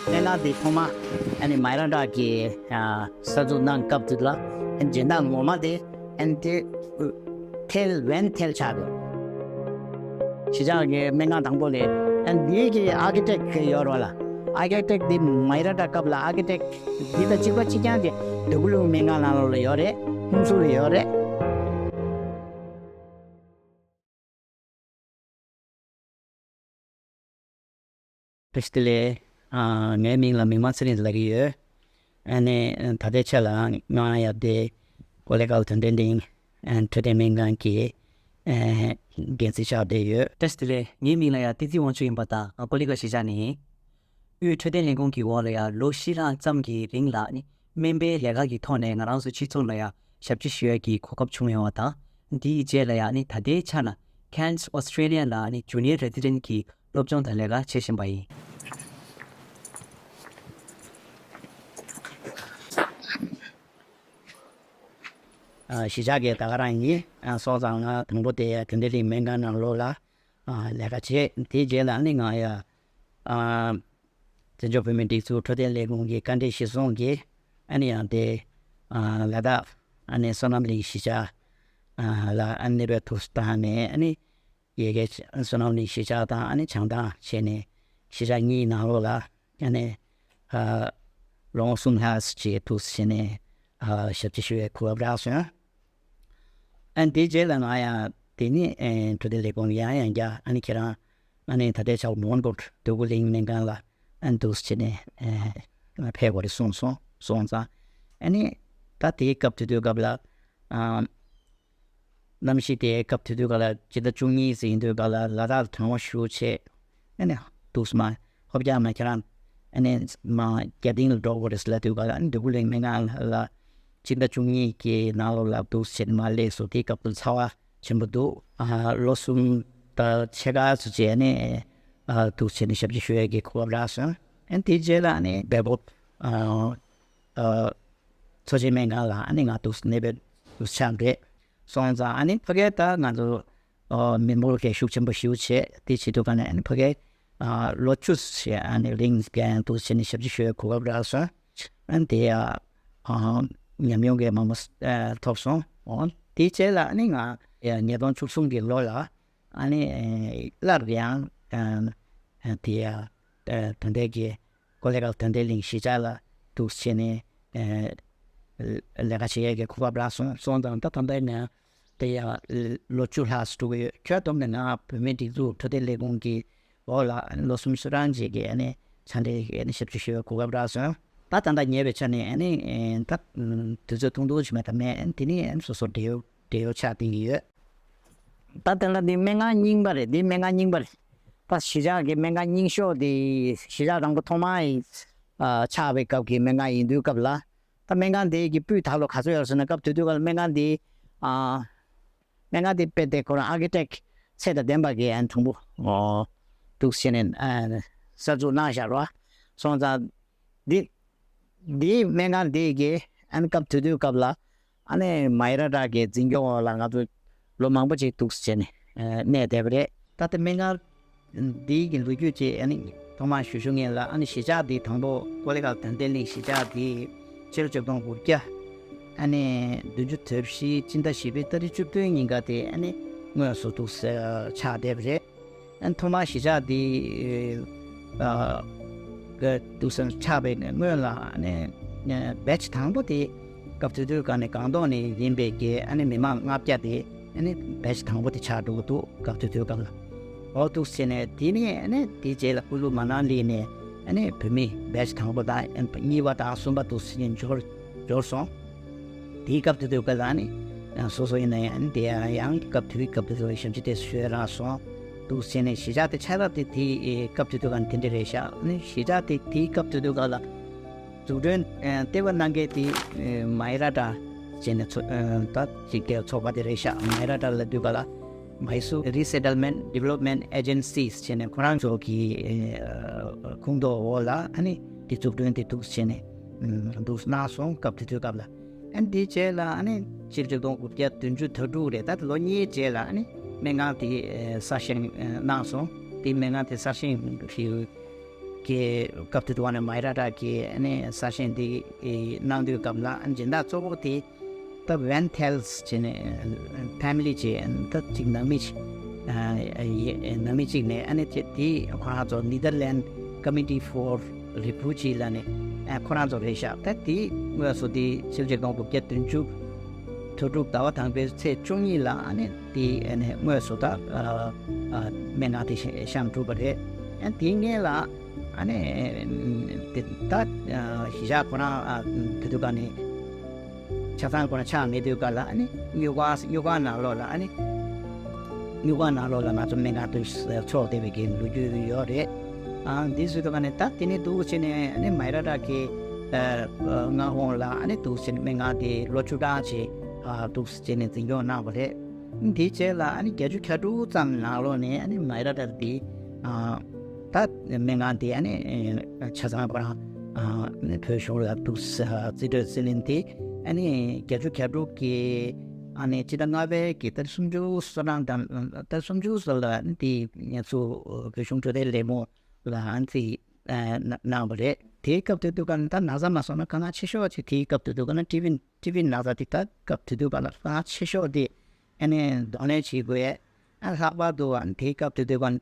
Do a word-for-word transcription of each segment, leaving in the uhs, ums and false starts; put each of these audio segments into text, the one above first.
སྨན་ཁང་དེ་ཐོག་མ་ཨ་ནི་མ་ཧཱ་ར་ཏྲ་གི་ཨ་གསར་འཛུགས་གནང་སྐབས་དེ་ལ་ཨ་ནི་སྦྱིན་བདག་ངོ་མ་དེ་ཨ་ནི་དེ་ཐེལ་ཝན་ཐེལ་ཆགས་འདུག་གཞིས་ཆགས་ཀྱི་སྨན་ཁང་དང་པོ་ལས་ཨ་ནི་དེ་གི་ཨར་ཀི་ཊེག་ཡོད་རེད་བ་ལ། ཨར་ཀི་ཊེག་དེ་མ་ཧཱ་ར་ཏྲ་སྐབས་ལ་ཨར་ཀི་ཊེག་དེ་དང་གཅིག་པ་གཅིག་རྐྱང་དེ་འདོད་རྒུ་གླིང་སྨན་ཁང་ནང་ལོགས་ལ་ཡོད་རེད། ཧུན་སུར་ལ་ཡོད་རེད། བཀྲ་ཤིས་བདེ་ལེགས། ཨ་ངའི་མིང་ལ་མིག་དམར་ཚེ་རིང་ལབ་ཀྱི་ཡོད། ཨ་ནི་ད་ལྟའི་ཆ་ལ་ང་ཡ་དེ་ཀོ་ལེ་གལ་དོན་ལྡན་གླིང་ཨ་འཕྲོད་བསྟེན་སྨན་ཁང་གི་ཨ་འགན་འཛིན་ཆགས་བསྡད་ཡོད། བཀྲ་ཤིས་བདེ་ལེགས། ངའི་མིང་ལ་ཡ་བསྟན་འཛིན་དབང་ཕྱུག་ཡིན་པ་དང་། ང་ཀོ་ལི་གལ་གཞིས་ཆགས་ནས་ཡིན། དབུས་འཕྲོད་བསྟེན་ལས་ཁུངས་ཀྱི་འོག་ལ་ཡ་ལོ་བཞི་ལྷག་ཙམ་གྱི་རིང་ལ་ནི་སྨན་པའི་ལས་ཀ་གི་ཐོག་ནས་ང་རང་ཚོ་སྤྱི་ཚོགས་ལ་ཡ་ཞབས་ཕྱི་ཞུ་ཡ་གི་གོ་སྐབས་བྱུང་ཡོད་པ་དང་། དེའི་རྗེས་ལ་ཡ་ནི་ད་ལྟའི་ཆ་ལ་Cairns Australia ལ་ནི་Junior Resident གྱི་སློབ་སྦྱོང་དང་ལས་ཀ་བྱེད་བཞིན་པ་ཡིན། ཨ་གཞིས་ཆགས་ཀྱི་ད་ག་རང་ཡིན། ཨ་སོང་ཙང་ང་དང་པོ་དེ་དོན་ལྡན་གླིང་སྨན་ཁང་ནང་ལོགས་ལ་ཨ་ལས་ཀ་བྱས། དེའི་རྗེས་ལ་ནི་ང་ཡ་ཨ་བཙན་བྱོལ་བོད་མིའི་སྒྲིག་འཛུགས་འཕྲོད་བསྟེན་ལས་ཁུངས་ཀྱི་བཀའ་འདྲི་གཞིར་བཟུང་གིས་ཨ་ནི་ཡང་དེ་ཨ་ལ་དྭགས་ཨ་ནི་བསོད་ནམས་གླིང་གཞིས་ཆགས་ཨ་ལ་ཨ་ནི་སྦེལ་ཐུགས་བཏང་ནས་ཨ་ནི་ཡ་གི་བསོད་ནམས་གླིང་གཞིས་ཆགས་དང་ཨ་ནི་བྱང་ཐང་བྱས་ནས་གཞིས་ཆགས་གཉིས་ནང་ལོགས་ལ་ཨ་ནི་ཨ་ལོ་ངོ་གསུམ་ལྷག་ཅིག་ཐུགས་བྱས་ནས་ཨ་ཞབས་ཕྱི་ཞུ་བའི་གོ་སྐབས་རག་སོང་། ཨ་ནི་དེའི་རྗེས་ལ་ང་ཡང་དེ་ནི་ཨ་འཕྲོད་བསྟེན་ལས་ཁུངས་ཡང་ཡང་བསྐྱར་ཨ་ནི་ཁྱེད་རང་ཨ་ནི་ད་ལྟའི་ཆར་མོན་གྷོ་འདོད་རྒུ་གླིང་སྨན་ཁང་ལ་ཨ་ནི་ཐུགས་བྱས་ནས་ཨ་ཕེབས་དགོས་རེད་གསུངས་སོང་། སོང་ཙང་ཨ་ནི་ད་དེའི་སྐབས་དེ་དུས་སྐབས་ལ་ཨ་གནམ་གཤིས་དེ་སྐབས་དེ་དུས་སྐབས་ལ་སྤྱི་ཟླ་བཅུ་གཉིས་ཟིན་དུས་སྐབས་ལ་ལ་དྭགས་ལ་གྲང་བ་ཞེ་པོ་ཆེ། ཨ་ནི་འདུག་སེ་མ་ཧོབ་རྒྱག་མ་ཁྱེད་རང་ཨ་ནི་མ་རྒྱ་གླིང་ལ་འགྲོ་དགོས་རེད་ཟེར་ལབ་དུས་སྐབས་ལ་ཨ་ནི་འདོད་རྒུ་གླིང་སྨན་ཁང་ལ་སྤྱི་ཟླ་བཅུ་གཉིས་ཀྱི་ནང་ལོགས་ལ་འདུག་སེ་བྱས་ནས་མར་སླེབས་སོང་། དེའི་སྐབས་དུ་ཚ་བ་ཆེན་པོ་འདུག་ཨ་ལོ་གསུམ་དང་ཕྱེད་ཀ་ཙམ་བྱས་ནས་ཨ་འདུག་སེ་བྱས་ནས་ཞབས་ཕྱི་ཞུ་ཡས་ཀྱི་གོ་སྐབས་རག་སོང་། ཨ་ནི་དེའི་རྗེས་ལ་ཨ་ནི་སྦེལ་ཀོབ་ཨ་ཨ་འཚོ་བྱེད་སྨན་ཁང་ལ་ཨ་ནི་ང་འདུག་སེ་ནད་པའི་འདུག་སེ་ཆགས་རེད། སོང་ཙང་ཨ་ནི་ཕ་གིར་ད་ང་ཚོ་ཨ་མི་འབོར་གྱི་ཤུགས་ཆེན་པོ་ཞེ་པོ་བྱས། དེ་བྱེད་དུས་ཀ་ནས་ཨ་ནི་ཕ་གིར་ཨ་ལོ་བཅུ་ཞིག་ཨ་ནི་རིང་འདུག་སེ་བྱས་ནས་ཞབས་ཕྱི་ཞུ་བའི་གོ་སྐབས་རག་སོང་། ཨ་ནི་དེ་ཡང་ཨ་ཉམས་མྱོང་གི་མང་པོ་ཨ་ཐོབ་སོང་། འོ་དེའི་རྗེས་ལ་ཨ་ནི་ང་ཡང་ཉིས་སྟོང་བཅུ་གསུམ་གྱི་ལོ་ལ་ཨ་ནི་སླར་ཡང་ཨ་དེ་ཡང་ཨ་དོན་ལྡན་གྱི་ཀོ་ལེ་གལ་དོན་ལྡན་གླིང་གཞིས་ཆགས་ལ་འདུག་སེ་བྱས་ནས་ཨ་ལས་ཀ་བྱེད་ཡས་ཀྱི་གོ་སྐབས་རག་སོང་། སོང་ཙང་ད་ད་ལྟ་ཡིན་ན་དེ་ཡང་ལོ་བཅུ་ལྷག་ཙམ་འགྲོ་གི་ཡོད། ཁྱོན་བསྡོམས་ནས་ང་བོད་མིའི་སྒྲིག་འཛུགས་འཕྲོད་བསྟེན་ལས་ཁུངས་ཀྱི་འོག་ལ་ལོ་གསུམ་ཙམ་རང་བྱས་ཀྱི་ཨ་ནི་ཕྱག་ལས་ཀྱི་ཨ་ནི་ཞབས་ཕྱི་ཞུ་བའི་གོ་སྐབས་རག་སོང་། ད་ད་ལྟ་ཉེ་བའི་ཆ་ནས་ཨ་ནི་ཨེ་ད་དུས་ཚོད་ཐུང་ཐུང་ཞིག་མེད་ད་མེད། ཨ་ནི་དེ་ནི་ཨ་ནི་སོ་སོ་བགྲེས་ཡོལ་བགྲེས་ཡོལ་ཆགས་བསྡད་ཀྱི་ཡོད། ད་དེ་ལ་འདི་སྨན་ཁང་རྙིང་པ་རེད། འདི་སྨན་ཁང་རྙིང་པ་རེད། ད་གཞིས་ཆགས་ཀྱི་སྨན་ཁང་རྙིང་ཤོས་དེ་གཞིས་ཆགས་དང་པོ་ཐོག་མ་ཡི་ཨ་ཆགས་པའི་སྐབས་ཀྱི་སྨན་ཁང་ཡིན་དུས་སྐབས་ལ། ད་སྨན་ཁང་དེ་གི་སྤུས་དག་ལོ་ག་ཚོད་ཡོད་ཟེར་ན། སྐབས་དེ་དུས་སྐབས་ལ་སྨན་ཁང་དེ་ཨ་སྨན་ཁང་དེ་དཔེ་དེ་ཁོ་རང་ཨར་ཀི་ཊེག་ཚད་དང་ལྡན་པ་གི་ཨ་ནི་དང་པོ་འདུག་སེ་བྱས་ནས་ཨ་གསར་འཛུགས་གནང་བཞག་རོ། སོང་ཙང་འདི་འདིའི་སྨན་ཁང་འདི་གི་ཨ་ནི་སྐབས་དེ་དུས་སྐབས་ལ་ཨ་ནི་མ་ཧཱ་ར་ཏྲ་གི་འཛིན་སྐྱོང་འོག་ལ་ང་ཚོ་ལོ་མང་པོ་ཅིག་འདུག་སེ་བྱས་ནས་ཨ་གནས་བསྡད་པ་རེད། ད་ལྟ་སྨན་ཁང་འདི་གི་ལོ་རྒྱུས་ཅིག་ཨ་ནི་ཐོག་མར་ཞུ་ཞུ་ངེས་ལ། ཨ་ནི་གཞིས་ཆགས་འདི་དང་པོ་ཀོ་ལེ་གལ་དོན་ལྡན་གླིང་གཞིས་ཆགས་འདི་ཕྱི་ལོ་ཆིག་སྟོང་དགུ་བརྒྱ་ཨ་ནི་བདུན་ཅུ་དོན་བཞི་སྤྱི་ཟླ་བཞི་པའི་ཏ་རིག་བཅུ་བདུན་ཉིན་ཀ་དེ་ཨ་ནི་དངོས་སུ་འདུག་སེ་ཆགས་བསྡད་པ་རེད། ཨ་ནི་ཐོག་མར་གཞིས་ཆགས་འདི་ཨ་གི་འདུག་སེ་ཆགས་པའི་སྔོན་ལ་ཨ་ནི་ཨ་བེ་ཆི་དང་པོ་དེ་སྐབས་དེ་དུས་ག་ནས་སྒང་ཏོག་ནས་ཡིན་པའི་གི་ཨ་ནི་མི་མང་ལྔ་བརྒྱ་དེ་ཨ་ནི་བེ་ཆི་དང་པོ་དེ་ཆགས་འགྲོ་གི་འདུག་སྐབས་དེ་དུས་སྐབས་ལ། འོ་འདུག་སེ་བྱས་ནས་དེ་ནས་ཨ་ནི་དེའི་རྗེས་ལ་ཀུ་ལུ་མ་ན་ལི་ནས་ཨ་ནི་བོད་མི་བེ་ཆི་དང་པོ་དང་ཨ་ནི་གཉིས་པ་དང་གསུམ་པ་འདུག་སེ་བྱས་ནས་འབྱོར་འབྱོར་སོང་། དེའི་སྐབས་དེ་དུས་སྐབས་ལ་ནི་ཡང་སོ་སོ་ཡིན་ན་ཡང་དེ་ཡང་ཡང་སྐབས་དེའི་སྐབས་དེ་དུས་ཞབས་ཕྱི་དེ་ཞུ་ཡ་རག་སོང་། འདུག་སེ་བྱས་ནས་གཞིས་ཆགས་དེ་ཆགས་སྟངས་དེ་དེའི་སྐབས་དེ་དུས་སྐབས་དེ་འདྲ་རེད་ཤག་ནི་གཞིས་ཆགས་དེ་དེའི་སྐབས་དེ་དུས་སྐབས་ལ་འཛུགས་སྐྲུན་ཨ་ལྟེ་བ་གནང་མཁན་དེ་ཨ་མ་ཧཱ་ར་ཏྲ་བྱས་ནས་ཚོ་ཨ་ད་ཅིག་དེ་ཚོགས་པ་དེ་རེད་ཤག་མ་ཧཱ་ར་ཏྲ་ལབ་དུས་སྐབས་ལ་Mysore Resettlement Development Agencies བྱས་ནས་ཁོ་རང་ཚོ་གི་ཨ་ཁོངས་གཏོགས་འོག་ལ་ཨ་ནི་དེ་འཛུགས་སྐྲུན་དེ་འདུག་སེ་བྱས་ནས་ཨ་འདུག་གནང་སོང་། སྐབས་དེ་དུས་སྐབས་ལ། ཨ་ནི་དེའི་རྗེས་ལ་ཨ་ནི་ཕྱི་ལོ་ཆིག་སྟོང་དགུ་བརྒྱ་བདུན་ཅུ་དོན་དྲུག་རེད། ད་ལོ་གཉིས་རྗེས་ལ་ཨ་ནི་སྨན་ཁང་དེ་ཨ་གསར་བཞེངས་ཨ་གནང་སོང་། དེ་སྨན་ཁང་དེ་གསར་བཞེངས་ཞུ་ གི་སྐབས་དེ་དུས་ནས་མའི་ར་ཏྲ་གི་ཨ་ནི་གསར་བཞེངས་འདི་གནང་དུས་སྐབས་ལ་ཨ་ནི་སྦྱིན་བདག་གཙོ་བོ་དེ་ད་ཝན་ཐེལ་སི་བྱས་ནས་ཕེ་མི་ལི་བྱས་ད་ཅིག་ནང་མི་ཅིག་ཨ་ཡེ་ནང་མི་ཅིག་ནས་ཨ་ནི་དེ་དེ་ཁོ་རང་ཚོ་ནི་དར་ལན་ཌི་ཀོ་མི་ཊི་ཕོར་རི་ཕུ་ཇི་ལ་ནས་ཨ་ཁོ་རང་ཚོ་རེད་ཤག་ད་དེ་དངོས་སུ་དེ་ཕྱི་ལོ་ཆིག་སྟོང་དགུ་བརྒྱ་བདུན་ཅུ་དོན་དྲུག་ཟླ་བ་དང་པོའི་ཚེས་བཅུ་གཉིས་ལ་ཨ་ནི་དེ་ཨ་ནི་དངོས་སུ་ད་ཨ་ཨ་སྨན་ཁང་དེ་བཤམས་གྲུབ་པ་རེད། ཨ་དེའི་སྔོན་ལ་ཨ་ནི་དེ་ད་གཞིས་ཆགས་ཁོ་རང་དེ་དུས་ག་ནས་ཆ་ཚང་ཁོ་རང་ཆགས་མེད་དུས་ག་ལ་ཨ་ནི་སྨྱུག་ཁང་སྨྱུག་ཁང་ནང་ལོགས་ལ་ཨ་ནི་སྨྱུག་ཁང་ནང་ལོགས་ལ་ང་ཚོ་སྨན་ཁང་དུ་ཚོགས་བསྡད་པའི་གི་ལོ་རྒྱུས་ཡོད་རེད། ཨ་འདི་བཟོས་དུས་ག་ནས་ད་དེ་ནས་འདུག་བྱས་ནས་ཨ་ནི་མའི་ར་ཏྲ་གི་ཨ་མངའ་དབང་ལ་ཨ་ནི་འདུག་བྱས་ནས་སྨན་ཁང་དེ་ལོ་བཅུ་གྲངས་བྱས་ཨ་འདུག་བྱས་ནས་འཛིན་སྐྱོང་གནང་བ་རེད། དེའི་རྗེས་ལ་ཨ་ནི་བརྒྱད་ཅུ་གྱ་དྲུག་ཙམ་ནང་ལོགས་ནས་ཨ་ནི་མའི་ར་ཏྲ་དེ་ཨ་ད་སྨན་ཁང་དེ་ཨ་ནི་ཆ་ཚང་ཁོ་རང་ཨ་ནི་བོད་གཞུང་ལ་འདུག་རྩིས་སྤྲོད་རྩིས་ལེན་དེ་ཨ་ནི་བརྒྱད་ཅུ་གྱ་དྲུག་གི་ཨ་ནི་སྤྱི་ཟླ་ལྔ་པའི་གི་ཏ་རིག་སུམ་ཅུ་སོ་གྲངས་དང་ཏ་རིག་སུམ་ཅུ་སོ་ལ་ཨ་ནི་དེ་ང་ཚོ་བོད་གཞུང་འཕྲོད་བསྟེན་ལས་ཁུངས་ལ་ཨ་ནི་དེ་ཨ་གནང་བ་རེད། དེའི་སྐབས་དེ་དུས་ག་ནས་ད་ན་ཚ་མ་སོང་ན་དཀའ་ངལ་ཆེ་ཤོས་ཅིག་དེའི་སྐབས་དེ་དུས་ག་ན་ཊི་བི་ཊི་བི་ན་ཚ་དེ་ད་སྐབས་དེ་དུས་ག་ལ་དཀའ་ངལ་ཆེ་ཤོས་དེ་ཨ་ནི་གདོང་ལེན་བྱེད་དགོས། ཨ་ལྷག་པར་དུ་ཨ་ནི་དེའི་སྐབས་དེ་དུས་ག་ན་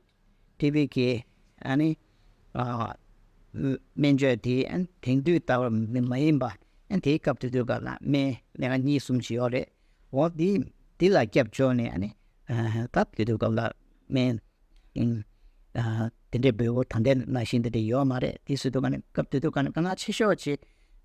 ཊི་བི་གི་ཨ་ནི་ཨ་སྨན་བཅོས་དེ་ཨ་ནི་དེང་དུས་ལྟ་བུ་མི་མ་ཡིན་པ་ཨ་ནི་དེའི་སྐབས་དེ་དུས་ག་ལ་སྨན་སྨན་ཁང་གཉིས་གསུམ་ཅིག་ཡོད་རེད། འོ་དེ་དེ་ལ་སྐྱབས་བཅོལ་ནས་ཨ་ནི་ཨ་ད་དེ་དུས་སྐབས་ལ་སྨན་ཨ་དེ་འདྲའི་འབོལ་པོ་ད་ལྟའི་ནང་བཞིན་དེ་འདྲ་ཡོད་མ་རེད། དེ་སྲིད་དུ་ག་ནས་སྐབས་དེ་དུས་ག་ནས་དཀའ་ངལ་ཆེ་ཤོས་ཅིག་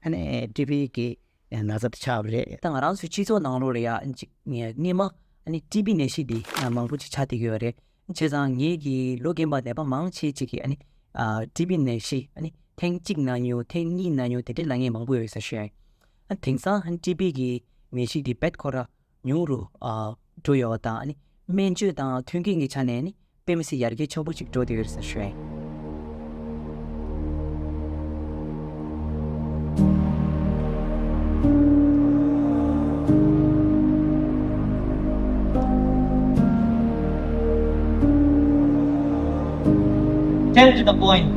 ཨ་ནི་ཊི་བི་གི་ན་ཚ་དེ་ཆགས་པ་རེད། ད་ང་རང་ཚོའི་སྤྱི་ཚོགས་ནང་ལོགས་ལ་ཡ་ཅིག་སྔས་མ་ཨ་ནི་ཊི་བི་ནད་གཞི་འདི་མང་པོ་ཅིག་ཆགས་བསྡད་ཀྱི་ཡོད་རེད། བྱས་ཙང་ངེད་ཀྱི་ལོ་རྒན་པ་ནད་པ་མང་ཆེ་ཅིག་གིས་ཨ་ནི་ཨ་ཊི་བི་ནད་གཞི་ཨ་ནི་ཐེངས་གཅིག་ན་ཉུང་ཐེངས་གཉིས་ན་ཉུང་དེ་འདྲའི་ལབ་མཁན་མང་པོ་ཡོད་ས་ཞུ་ཡ་ཡིན། ཨ་དེང་སང་ཨ་ནི་ཊི་བི་གི་ནད་གཞི་འདི་རྦད་ཁོ་ར་ཉུང་རུ་ཨ་འགྲོ་ཡོད་པ་དང་ཨ་ནི་སྨན་བཅོས་དང་མཐུན་རྐྱེན་གྱི་ཆ་ནས་ཨ་ནི་དཔེ་མི་སྲིད་ཡར་རྒྱས་ཆེན་པོ་ཅིག་འགྲོ་བསྡད་ཡོད་རེད་ཟེར་ཞུ་ཡ་ཡིན། Straight to the point.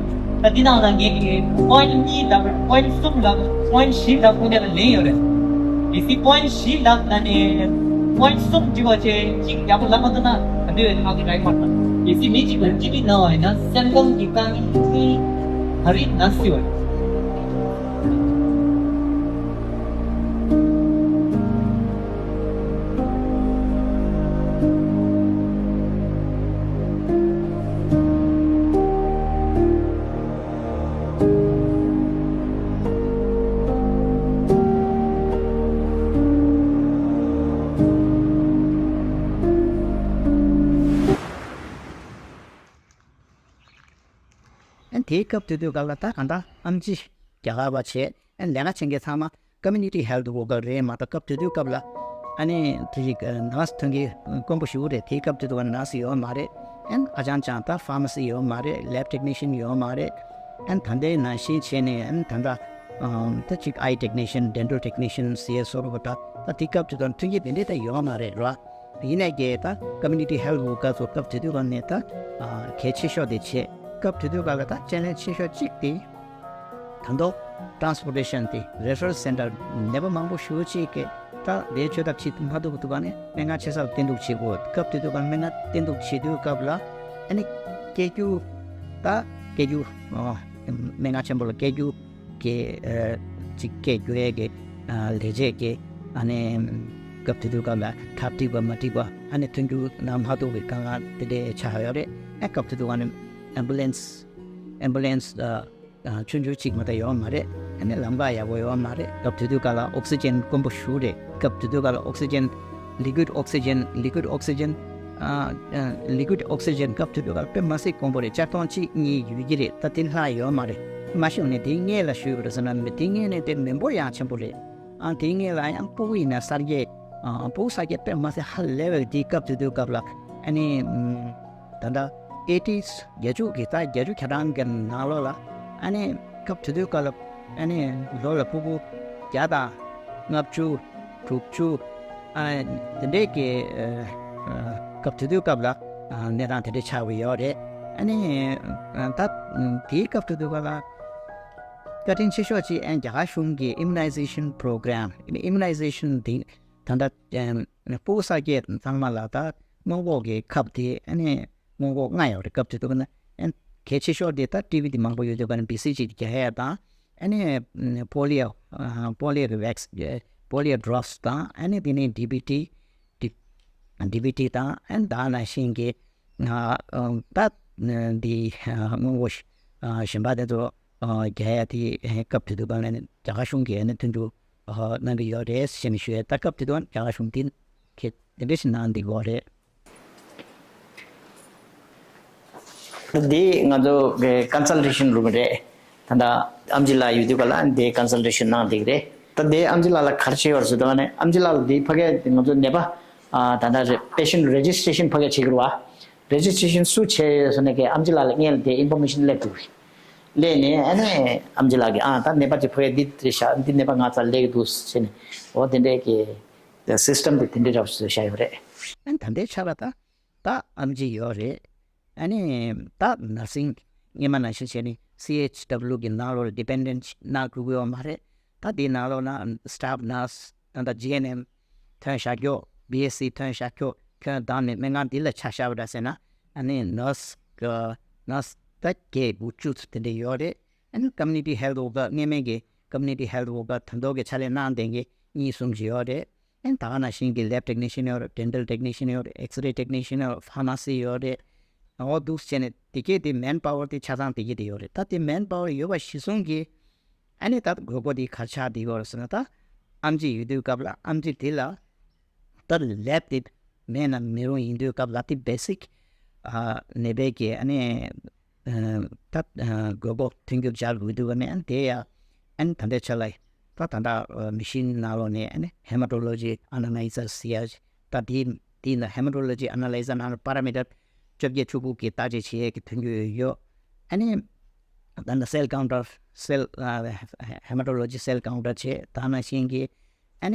ད་འདི་ནང་ལ་ངས་ཀྱི་པོ་ཡིན་ཊི་གཉིས་ལབ། པོ་ཡིན་ཊི་གསུམ་ལབ། པོ་ཡིན་ཊི་བཞི་ལབ་ཁོ་ནས་ལ་ལེན་ཡོད་རེད། གལ་སྲིད་པོ་ཡིན་ཊི་བཞི་ལབ་ན་ནི་པོ་ཡིན་ཊི་གསུམ་འབྲི་བ་བྱས་གཅིག་ཡག་པོ་ལབ་མ་ཐུབ་ན་ག་འདྲ་ཡོད་ཧ་གོ་རག་གི་མ་རེད། གལ་སྲིད་མི་གཅིག་ལ་ཊི་བི་ན་བ་ཡིན་ན་སེམས་ཁམས་ཀྱི་དཀའ་ངལ་གྱིས་ད་རེས་ན་སྲིད་པ་རེད། ཨན་དེའི་སྐབས་དེ་དུས་སྐབས་ལ་ད་གང་ལྟར་ཨམ་ཆི་རྒྱ་གར་བ་བྱས། ཨན་ལས་ཀ་བྱེད་མཁན་ཚང་མ་ཀོ་མུ་ནི་ཊི་ཧེལ་ཐི་ཝོར་ཀར་རེད་མ་གཏོགས་སྐབས་དེ་དུས་སྐབས་ལ་ཨ་ནི་དེ་ཞིག་ནར་སི་ཐོན་གྱི་དཀོན་པོ་ཞེ་པོ་རེད། དེའི་སྐབས་དེ་དུས་ནར་སི་ཡོད་མ་རེད། ཨན་ཨ་ཅང་ཅང་ད་ཕ་མ་སི་ཡོད་མ་རེད། ལེབ་ཊེག་ནི་ཤན་ཡོད་མ་རེད། ཨན་ད་ལྟའི་ནང་བཞིན་བྱས་ནས་ཨན་ད་ལྟ་ད་ཅིག་ཨའི་ཊེག་ནི་ཤན། ཌེན་ཊལ་ཊེག་ནི་ཤན་ཟེར་སོགས་པ་ད་ད་དེའི་སྐབས་དེ་དུས་མཐུན་རྐྱེན་དེ་འདྲས་ད་ཡོད་མ་རེད་ར། ཡིན་ནའི་གི་ད་ཀོ་མུ་ནི་ཊི་ཧེལ་ཐི་ཝོར་ཀར་ཚོ་སྐབས་དེ་དུས་སྒང་ནས་ད་གལ་ཆེ་ཤོས་དེ་བྱས། སྐབས་དེ་དུས་སྒང་ལ་ད་ཅེ་ལེན་ཇི་ཆེ་ཤོས་གཅིག་དེ་ད་དུང་ཊ་རན་སི་པོར་ཊེ་ཤན་དེ་རེ་ཕེ་རལ་སེན་ཊར་ནད་པ་མང་པོ་ཞེ་པོ་ཅིག་གིས་ད་ལས་བཅོས་ཐབས་བྱེད་མ་ཐུབ་པ་དུས་སྒང་ནས་སྨན་ཁང་ཆེ་སར་བསྟེན་གཏུགས་བྱེད་དགོས། སྐབས་དེ་དུས་སྒང་སྨན་ཁང་བསྟེན་གཏུགས་བྱེད་དུས་སྐབས་ལ་ཨ་ནི་སྐྱེ་རྒྱུ་ད་སྐྱེ་རྒྱུ་སྨན་ཁང་ཆེན་པོ་ལ་སྐྱེ་རྒྱུ་གི་ཨ་ཅིག་སྐད་རྒྱུ་ཡས་ཀྱི་ཨ་ལས་བྱེད་ཀྱི་ཨ་ནི་སྐབས་དེ་དུས་སྐབས་ལ་ཁྲག་འགྲིག་པ་མ་འགྲིག་པ་ཨ་ནི་ཐོན་རྒྱུ་ན་མ་ཐུག་པའི་དཀའ་ངལ་དེ་འདྲའི་ཆགས་ཡོད་རེད། ཨ་སྐབས་དེ་དུས་ཨ་ནི་ཨེམ་བུ་ལེན་སི་ཨེམ་བུ་ལེན་སི་ཨ་ཆུང་ཆུང་གཅིག་མ་གཏོགས་ཡོད་མ་རེད། ཨ་ནི་ལམ་ཁ་ཡག་པོ་ཡོད་མ་རེད། སྐབས་དེ་དུས་སྐབས་ལ་ཨོག་སི་ཇན་དཀོན་པོ་ཞེ་པོ་རེད། སྐབས་དེ་དུས་སྐབས་ལ་ཨོག་སི་ཇན་ལི་ཀུའིཌ་ཨོག་སི་ཇན་ལི་ཀུའིཌ་ཨོག་སི་ཇན་ཨ་ཨ་ལི་ཀུའིཌ་ཨོག་སི་ཇན་སྐབས་དེ་དུས་སྐབས་ལ་དཔེ་མ་སྲིད་དཀོན་པོ་རེད། ཆར་ཐོང་གཅིག་གཉིས་ཡོད་ཀྱི་རེད། ད་དེ་ལྷག་ཡོད་མ་རེད། མ་གཞི་ནས་དེའི་སྔོན་ལ་ཞུས་པ་རེད་ཟེར་ན་མི་དེའི་སྔོན་ནས་དེ་མི་འབོར་ཡང་ཆེན་པོ་རེད། ཨ་དེའི་སྔོན་ལ་ཡང་ཕྲུ་གུ་ཡིན་ན་གསར་སྐྱེས་ཨ་ཕྲུ་གུ་གསར་སྐྱེས་དཔེ་མ་སྲིད་ཧ་ལས་པའི་དེའི་སྐབས་དེ་དུས་སྐབས་ལ་ཨ་ནི་ད་ལྟ་ཨེ་ཊིས་བརྒྱད་ཅུ་གི་ད་བརྒྱད་ཅུ་གྱ་གྲངས་ཀྱི་ནང་ལོགས་ལ་ཨ་ནི་སྐབས་དེ་དུས་སྐབས་ལ་ཨ་ནི་ལོ་ལ་ཕྲུ་གུ་བརྒྱ་དང་ལྔ་བཅུ་དྲུག་ཅུ་ཨ་དེ་འདྲས་ཀྱི་ཨ་ཨ་སྐབས་དེ་དུས་སྐབས་ལ་ཨ་གནས་སྟངས་དེ་འདྲས་ཆགས་པ་ཡོད་རེད། ཨ་ནི་ད་དེའི་སྐབས་དུ་དུ་ག་ལ་བཀའ་དྲིན་ཆེ་ཤོས་ཅིག་ཨ་རྒྱ་གར་གཞུང་གི་immunization program, immunization དེ་ད་ལྟ་ཕྲུ་གུ་གསར་སྐྱེས་ཚང་མ་ལ་ད་སྔོན་འགོག་གི་ཁབ་དེ་ཨ་ནི་སྔོན་འགོག་ལྔ་ཡོད་རེད། སྐབས་དུ་དུ་ག་ན་ཨ་གལ་ཆེ་ཤོས་དེ་ད་ཊི་བི་དེ་མང་པོ་ཡོད་དུས་ག་ན་བི་སི་ཇི་དེ་རྒྱག་ཡ་དང་། ཨ་ནི་ཕོ་ལི་ཡོ་ཕོ་ལི་ཡོ་གི་བེག་སི་ཕོ་ལི་ཡོ་ཌོབ་སི་དང་ཨ་ནི་དེ་ནས་ཌི་བི་ཊི་ཌི་བི་ཊི་དང་ཨ་ནི་ད་ནང་བཞིན་གྱི་ད་འདི་སྔོན་འགོག་གཞན་པ་དེ་ཚོ་རྒྱག་ཡ་དེ་སྐབས་དེ་དུས་ག་ནས་རྒྱ་གར་གཞུང་གིས་ཨ་ནི་མཐུན་འགྱུར་གནང་གི་ཡོད་རེད་ཞེས་ནས་ཞུ་ཡ། ད་སྐབས་དེ་དུས་རྒྱ་གར་གཞུང་དེ་གལ་དེ་འདྲ་ཞིག་གནང་འདུག་གོ་རེད། འདི་ང་ཚོ་གི་consultation room་རེད། ད་ལྟ་ཨམ་ཆི་ལགས་ཡོད་དུས་ག་ལ་འདི་consultation་གནང་འདུག་རེད། ད་འདི་ཨམ་ཆི་ལགས་ལ་ག་རེ་བྱས་ཡོད་ཟེར་དུས་ནས་ཨམ་ཆི་ལགས་ལ་འདི་ཕ་གི་ང་ཚོ་ནད་པ་ད་ལྟ་patient registration་ཕ་གི་བྱེད་དགོས་རེད་བ། registration་སུ་བྱས་ཡོད་ཟེར་ནས་གི་ཨམ་ཆི་ལགས་ལ་སྔོན་ལ་འདི་information་སླེབས་འདུག་རེད། སླེབས་ནས་ཨ་ནི་ཨམ་ཆི་ལགས་ཀྱིས་ཨ་ད་ནད་པ་དེ་ཕ་གི་འདི་རེད་ཤག་འདི་ནད་པ་ང་ཚོ་ལ་སླེབས་འདུག་ཟེར་ནས་འོ་དེ་འདྲའི་གི་system་དེ་དེ་འདྲའི་རབ་བཟོས་བཞག་ཡོད་རེད། ཨ་ནི་ད་ལྟའི་ཆར་ལ་ད་ད་ཨམ་ཆི་ཡོད་རེད། ཨ་ནི་ད་nursing་སྔོན་མ་ནང་བཞིན་བྱས་ནས་སི་ཨེཆ་ཌབ་ལུ་གི་ནང་ལོགས་ལ་dependent་གནང་དགོས་ཀྱི་ཡོད་མ་རེད། ད་དེའི་ནང་ལོགས་ན་staff nurse་ད་ལྟ་ཇི་ཨེན་ཨེམ་ཐོན་བཞག་ཀྱོག་བི་ཨེས་སི་ཐོན་བཞག་ཀྱོག་ཁྱོན་བདག་ནས་སྨན་ཁང་འདི་ལ་ཆ་བཞག་པ་འདྲ་ཟེར་ན་ཨ་ནི་nurse་གི་nurse་ད་བརྒྱད་དགུ་བཅུ་དེ་འདྲ་ཡོད་རེད། ཨ་ནི་community health worker་སྔོན་མའི་གི་community health worker་ད་ལྟ་གི་ཕྱག་ལས་གནང་བསྡད་མཁན་གཉིས་གསུམ་ཅིག་ཡོད་རེད། ཨ་ནི་ད་ག་ནང་བཞིན་གྱི་lab technician་ཡོད་རེད། dental technician་ཡོད་རེད། X-ray technician་ཡོད་རེད། pharmacy་ཡོད་རེད། འོ་འདུག་བྱས་ནས་དེ་གས་དེ་manpower་དེ་ཆ་ཚང་དེ་གས་དེ་ཡོད་རེད། ད་དེ་manpower་ཡོད་པ་གཞིར་བཟུང་གིས་ཨ་ནི་ད་དགོས་མཁོ་དེ་ག་རེ་ཆགས་བསྡད་ཡོད་རེད་ཟེར་ན། ད་ཨམ་ཆི་ཡོད་དུས་སྐབས་ལ་ཨམ་ཆི་དེ་ལ་ད་lab་དེ་མེད་ན་མི་རུང་། ཡིན་དུས་སྐབས་ལ་དེ་basic་ནད་པའི་གི་ཨ་ནི་ད་དགོས་མཁོ་མཐུན་འགྱུར་སྦྱར་དགོས་དུས་ཀ་ནས་ཨ་ནི་དེ་ཡ་ཨ་ནི་ད་ལྟའི་ཆ་ལ་ད་ད་ལྟ་machine་ནང་ལོགས་ནས་ཨ་ནི་hematology analyzer་ཟེར་ཡ་ད་དེ་དེ་ཡིན་ན་hematology analyzer་ནང་ལ་parameter་བཅོ་བརྒྱད་བཅུ་དགུ་གི་བརྟག་དཔྱད་བྱེད་ཡས་ཀྱི་མཐུན་འགྱུར་ཡོད། ཨ་ནི་ད་ལྟ་cell counter cell hematology cell counter་བྱས། ད་ནང་བཞིན་གྱི་ཨ་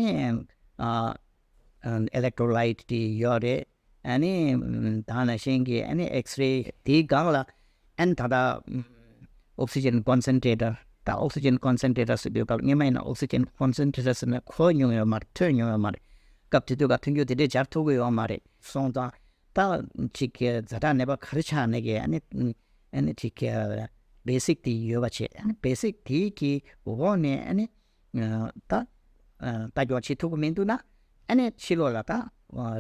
ནི་electrolyte་དེ་ཡོད་རེད། ཨ་ནི་ད་ནང་བཞིན་གྱི་ཨ་ནི་X-ray་དེའི་སྒང་ལ་ཨ་ནི་ད་ལྟ་oxygen concentrator། ད་oxygen concentrator་ཟེར་དུས་སྐབས་སྔོན་མ་ཡིན་ན་oxygen concentrator་ཟེར་ན་གོ་མྱོང་ཡོད་མ་རེད། ཐོས་མྱོང་ཡོད་མ་རེད། སྐབས་དེ་དུས་ཀ་མཐུན་འགྱུར་དེ་འདྲས་སྦྱར་ཐུབ་ཀྱི་ཡོད་མ་རེད། སོང་ཙང་ད་ཅིག་ཛ་དྲག་ནད་པ་ག་རེ་ཆགས་ནས་གི་ཨ་ནི་ཨ་ནི་ཅིག་basic་དེ་ཡོད་པ་བྱས། ཨ་ནི་basic་དེ་གི་འོག་ནས་ཨ་ནི་ད་ལྟ་སྐྱོང་བྱེད་ཐུབ་ཀྱི་མི་འདུག་ན་ཨ་ནི་ཕྱི་ལོགས་ལ་